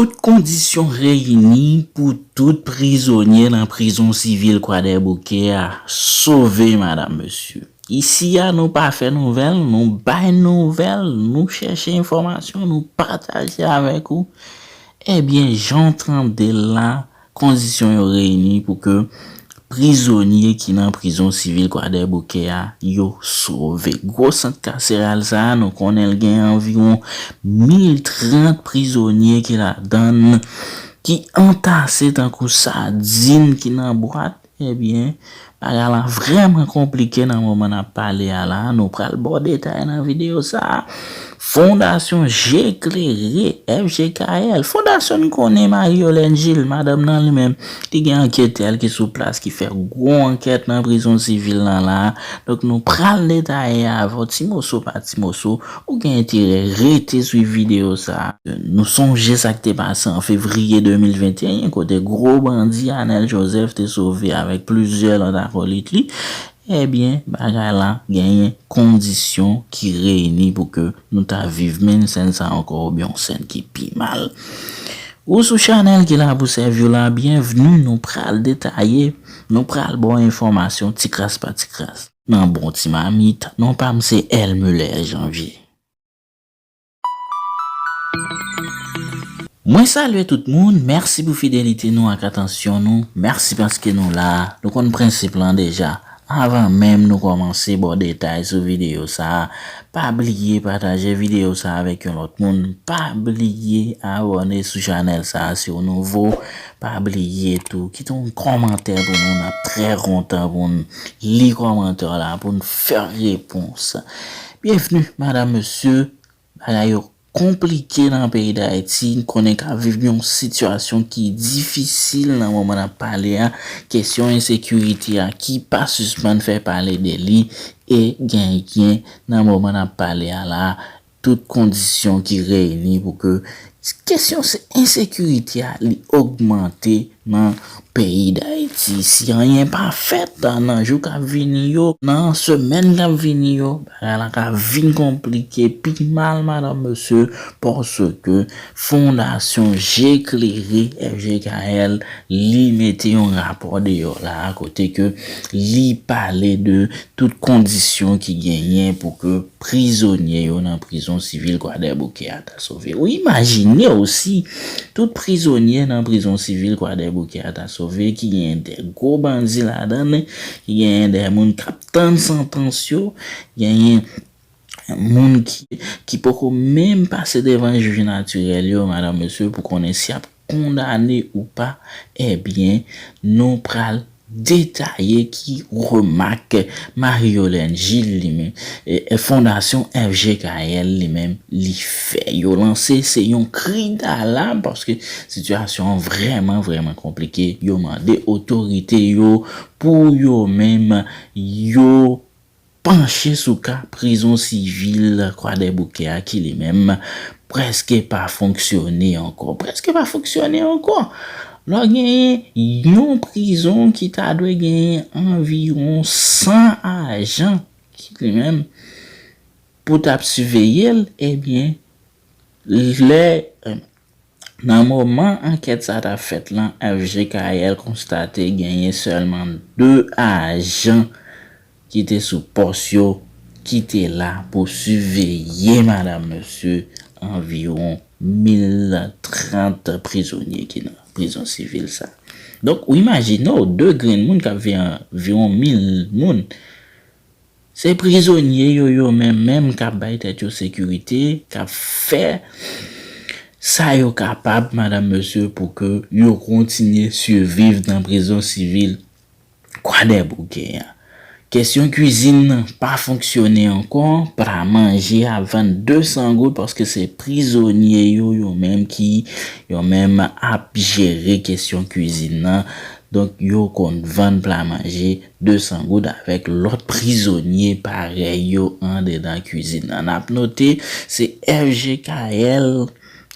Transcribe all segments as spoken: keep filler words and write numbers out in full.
Tout kondisyon reyini pou tout prizonye nan prizon sivil Kwadèboukè a sove, madanm, mesye. Isi a, nou pa fè nouvèl, nou bay nouvèl, nou chèche enfòmasyon, nou pataje avèk ou. Ebyen, jan w tande l la, kondisyon yo reyini pou ke prizonye ki nan prizon sivil Kwadèboukè a, yo sove. Gwo sant kaseral sa a, nou konnen l gen anviwon mil trant prizonye ki ladan l, ki antase tankou sadin ki nan bwat. Ebyen, bagay la vrèman konplike nan moman n ap pale a la. Nou pral ba w detay nan videyo sa a. Fondasyon Je Klere, F J K L. Fondasyon n konnen Marie Yolène Gilles, madanm nan li menm, li gen anketè l ki sou plas, ki fè gwo ankèt nan prizon sivil lan la. Donk, nou pral detaye avè w ti moso pa ti moso. Ou gen enterè rete swiv videyo sa a. Nou sonje sa k te pase an fevriye de mil venteyen, kote gwo bandi Anèl Joseph te sove avèk plizyè lòt akolit li. Ebyen, bagay la genyen kondisyon ki reyini pou ke nou ta viv menm sèn sa ankò oubyen yon sèn ki pi mal. Ou sou chanèl ki la pou sèvi w la, byenvni, nou pral detaye, nou pral ba w enfòmasyon ti kras pa ti kras. Nan bon ti mamit, non pa m se L Muller Janvier. Mwen salye tout moun, mèsi pou fidelite nou ak atansyon nou, mèsi paske nou la, nou konn prensip lan deja. Avan menm nou kòmanse ba w detay sou videyo sa a, pa bliye pataje videyo sa a avèk yon lòt moun, pa bliye abòne sou chanèl sa a si w nouvo, pa bliye tou kite yon kòmantè pou nou, n ap trè kontan pou n li kòmantè w la, pou n fè repons. Byenvni, madanm, mesye, bagay yo konplike nan peyi Dayiti, n konnen k ap viv yon sitiyasyon ki difisil nan moman n ap pale a, kesyon ensekirite a ki pa sispann fè pale de li, e genyen nan moman n ap pale a la, tout kondisyon ki reyini pou ke kesyon se ensekirite a li ogmante nan peyi Dayiti. Si anyen pa fèt nan jou k ap vini yo, nan semèn k ap vini yo, bagay la ka vin konplike pi mal, madanm, mesye, paske Fondasyon Je Klere, F J K L, li mete yon rapò deyò la, kote ke li pale de tout kondisyon ki genyen pou ke prizonye yo nan prizon sivil Kwadèboukè a ta sove. Ou imajine w si tout prizonye nan prizon sivil Kwadèboukè a ta sove, ki genyen de gwo bandi ladan l, ki genyen de moun k ap tann santans yo, genyen moun ki, ki poko menm pase devan jij natirèl yo, madanm, mesye, pou konnen si y ap kondane ou pa, ebyen, nou pral detaye ki remak Marie Yolène Gilles li menm, e, e Fondasyon F J K L li menm li fè. Yo lanse, se yon kri dalam, paske sitiyasyon an vrèman, vrèman konplike. Yo mande otorite yo pou yo menm, yo panche sou ka prizon sivil Kwadèboukè a ki li menm prèske pa fonksyone ankò. Prèske pa fonksyone ankò. Lè w genyen yon prizon ki ta dwe genyen anviwon san ajan ki li menm pou t ap siveye l, ebyen, lè, nan moman ankèt sa t ap fèt lan, F J K L konstate genyen sèlman de ajan ki te sou pòs yo, ki te la pou siveye, madanm, mesye, anviwon mil trant prizonye ki nan prizon sivil sa. Donk, ou imajine w, de grenn moun k ap veye anviwon mil moun. Se prizonye yo, yo menm menm k ap bay tèt yo sekirite, k ap fè sa yo kapab, madanm, mesye, pou ke yo kontinye siviv nan prizon sivil Kwadèboukè a. Kesyon kwizin nan pa fonksyone ankò, pla manje ap vann de san goud paske se prizonye yo, yo menm ki, yo menm ap jere kesyon kwizin nan. Donk, yo konn vann pla manje de san goud avèk lòt prizonye parèy yo andedan kwizin nan. N ap note, se F J K L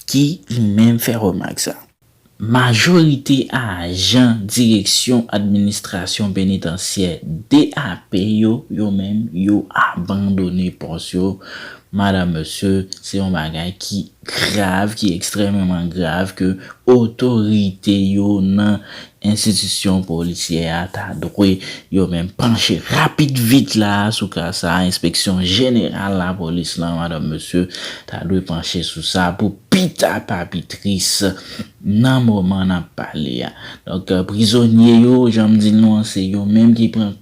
ki li menm fè remak sa. Majorite ajan Direksyon Administrasyon Penitansyè, D A P, yo, yo menm, yo abandone pòs yo. Madanm, mesye, se yon bagay ki grav, ki ekstrèmeman grav, ke otorite yo nan enstitisyon polisyè a ta dwe yo menm panche rapid vit la sou ka sa. Enspeksyon jeneral lapolis lan, madanm, mesye, ta dwe panche sou sa pou pita pa pi tris nan moman n ap pale a. Donk, prizonye yo, jan m di nou an, se yo menm ki pran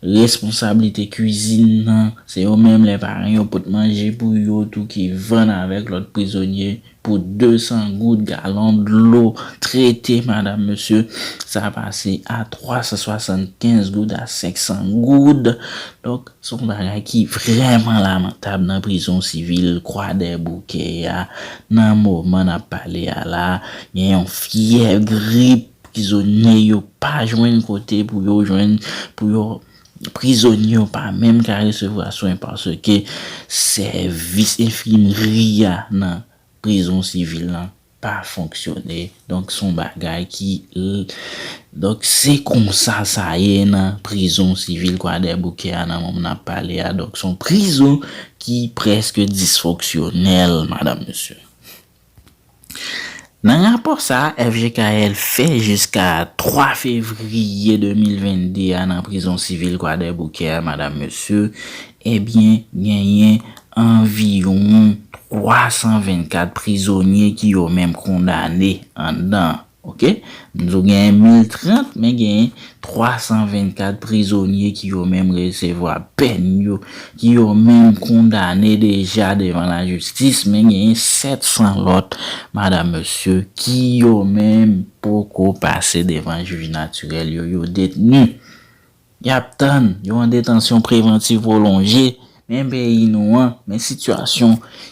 responsablite kwizin nan. Se yo menm, lè paran yo pot manje pou yo tou, ki vann avèk lòt prizonye pou de san goud galon dlo trete, madanm, mesye. Sa pase a twa san swasannkenz goud, a senk san goud. Donk, se yon bagay ki vrèman lamantab nan prizon sivil Kwadèboukè a. Nan moman n ap pale a la, gen yon fyèv grip, prizonye yo pa jwenn kote pou yo jwenn, pou yo, prizonye yo pa menm ka resevwa swen paske sèvis enfimri a nan prizon sivil lan pa fonksyone. Donk, se yon bagay ki, donk, se konsa sa ye nan prizon sivil Kwadèboukè a nan moman n ap pale a. Donk, se yon prizon ki prèske disfonksyonèl, madanm, mesye. Nan rapò sa a, F J K L fè jiska twa fevriye de mil vennde a nan prizon sivil Kwadèboukè a, madanm, mesye, ebyen, genyen anviwon twa san vennkat prizonye ki yo menm kondane anndan, oke? M di w genyen mil trant, men genyen twa san vennkat prizonye ki yo menm resevwa pèn yo, ki yo menm kondane deja devan lajistis, men genyen sèt san lòt, madanm, mesye, ki yo menm poko pase devan jij natirèl yo, yo detni. Y ap tann, yo an detansyon prevantiv pwolonje. Men peyi nou an, men sitiyasyon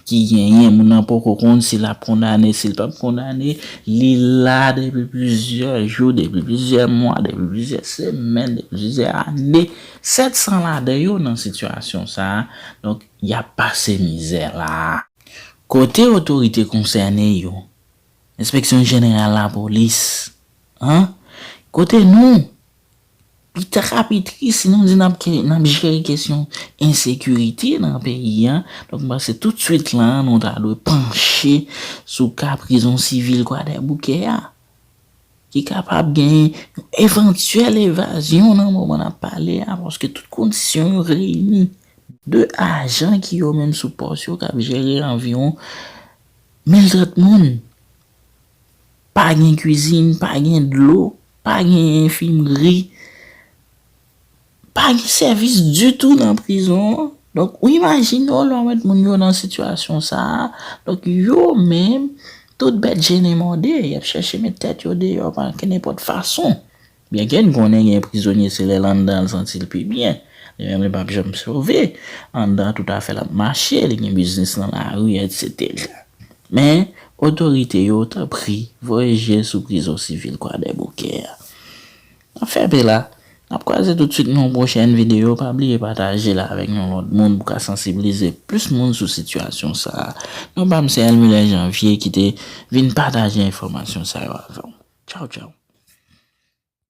ki genyen, moun nan poko konn si l ap kondane, si l p ap kondane, li la depi plizyè jou, depi plizyè mwa, depi plizyè semèn, depi plizyè ane. Sèt san ladan yo nan sitiyasyon sa a, donk, y ap pase mizè la. Kote otorite konsène yo? Enspeksyon jeneral lapolis, an? Kote nou? Pita ka pi tris si nou di n ap ke-, n ap jere kesyon ensekirite nan peyi a. Donk, m panse toutswit la, nou ta dwe panche sou ka prizon sivil Kwadèboukè a, ki kapab gen yon evantyèl evazyon nan moman n ap pale a, paske tout kondisyon yo reyini. De ajan ki yo menm sou pòs yo k ap jere anviwon mil trant moun. Pa gen kwizin, pa gen dlo, pa gen enfimri, pa gen sèvis ditou nan prizon an. Donk, ou imajine w lè w mèt moun yo nan sitiyasyon sa a. Donk, yo menm, tout bèt je ne mòde, y ap chèche met tèt yo deyò pa kenenpòt fason. Byenke n konnen gen prizonye, se lè l anndan l santi l pi byen. Li menm, li p ap janm sove. Anndan, tout afè l ap mache, li gen biznis nan lari, etsetera. Men, otorite yo, tanpri, voye je sou prizon sivil Kwadèboukè a. N ap fèmen la. N ap kwaze toutswit nan yon pwochèn videyo. Pa bliye pataje l avèk yon lòt moun pou ka sansibilize plis moun sou sitiyasyon sa a. Non pa m se Elmilè Janvier ki te vin pataje enfòmasyon sa yo avè w. Tchaw, tchaw.